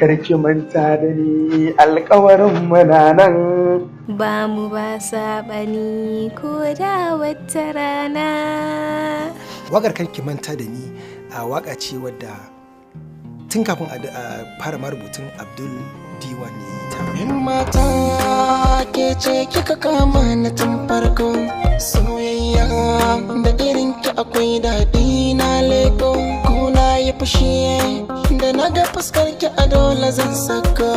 Karki manta da ni, alkawarin muna nan. Ba mu ba saɓani ko da wata rana. Waƙar Karki Manta da Ni a waƙa ce wadda tun kafin a fara ma rubutun Abdul D1 ya yi ta. In mata ke ce kika kama na tun farko, soyayya da irin ki akwai daɗi na leko. Ko na yi fushi da na ga fuskar ki a dole zan saka.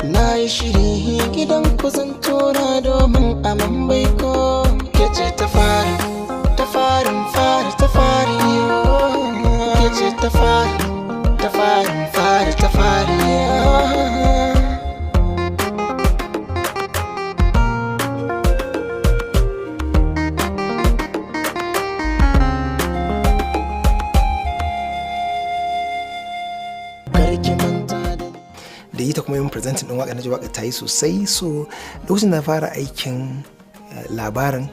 Na yi shiri gidan ku zan tura domin aman baiko. Ke ce ta fara, ta farin fara ta fari. Ke ce ta fara, ta farin fara ta fari. Da yi ta kuma yin presenting din waka, na ji waka ta yi sosai. So lokacin da na fara aikin labarin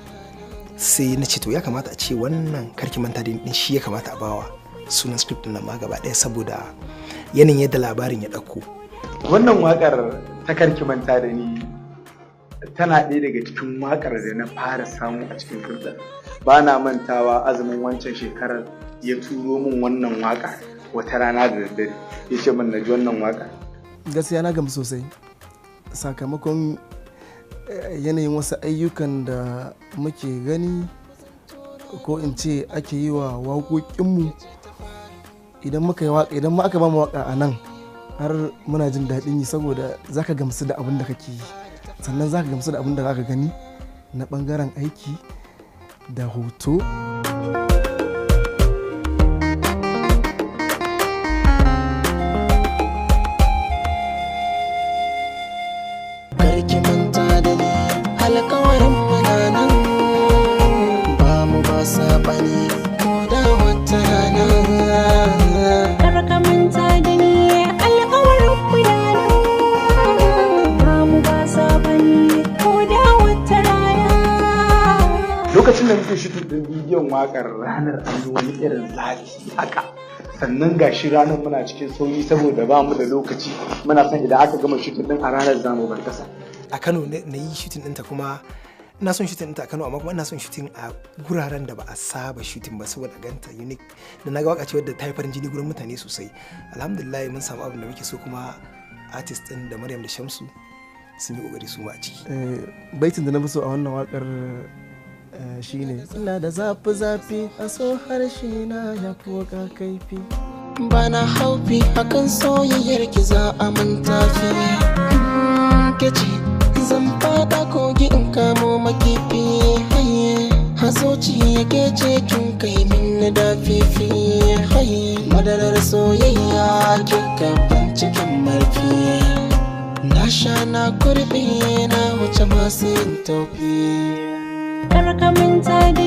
sai na ce to ya kamata a ce wannan Karki Manta da Ni shi ya kamata a bawa sunan script din nan ma gaba ɗaya saboda yanayin yadda labarin ya ɗauko. Wannan wakar ta Karki Manta da Ni tana ɗaya daga cikin wakar da na fara samu a cikin fim ɗin. Ba na mantawa azumin wancan shekarar ya turo min wannan waka wata rana da daddare, ya ce min na ji wannan waka. Gaskiya na gamsu sosai sakamakon yanayin wasu ayyukan da muke gani ko in ce ake yi wa waƙoƙinmu. Idan muka yi waƙa, idan ma aka ba mu waƙa a nan har muna jin daɗin yi saboda zaka gamsu da abin da kake yi, sannan zaka gamsu da abin da zaka gani na ɓangaren aiki da hoto. Karki manta da ni, alkawarin muna nan. Ba mu ba saɓani ko da wata rana. Kar ka manta da ni, alkawarin muna nan. Ba mu ba saɓani ko da wata rana. Lokacin da muke shooting din bidiyon wakar ranar an yi wani irin zafi haka. Sannan ga shi ranar muna cikin sauri saboda ba mu da lokaci, muna son idan aka gama shooting din a ranar zamu bar kasa. A Kano na yi shooting ɗinta, kuma ina son shooting ɗinta a Kano, amma kuma ina son shooting a guraren da ba a saba shooting ba saboda ganta unique. Da na ga waka ce wadda ta yi farin jini gurin mutane sosai. Alhamdulillah mun samu abin da muke so, kuma artist ɗin da Maryam da Shamsu sun yi kokari su ma a ciki. Baitin da na fi so a wannan wakar shine ina da zafi zafi a so harshe na ya fi waka kaifi. Bana haufi akan soyayyar ki za a manta fi. Ke ce zan fada kogi in kamo makifi. Haye hasoci yake ce kin kai min na dafifi. Haye madarar soyayya kin gaban cikin marfi. Na sha na kurbi na wuce masu yin tofi. Kar ka manta da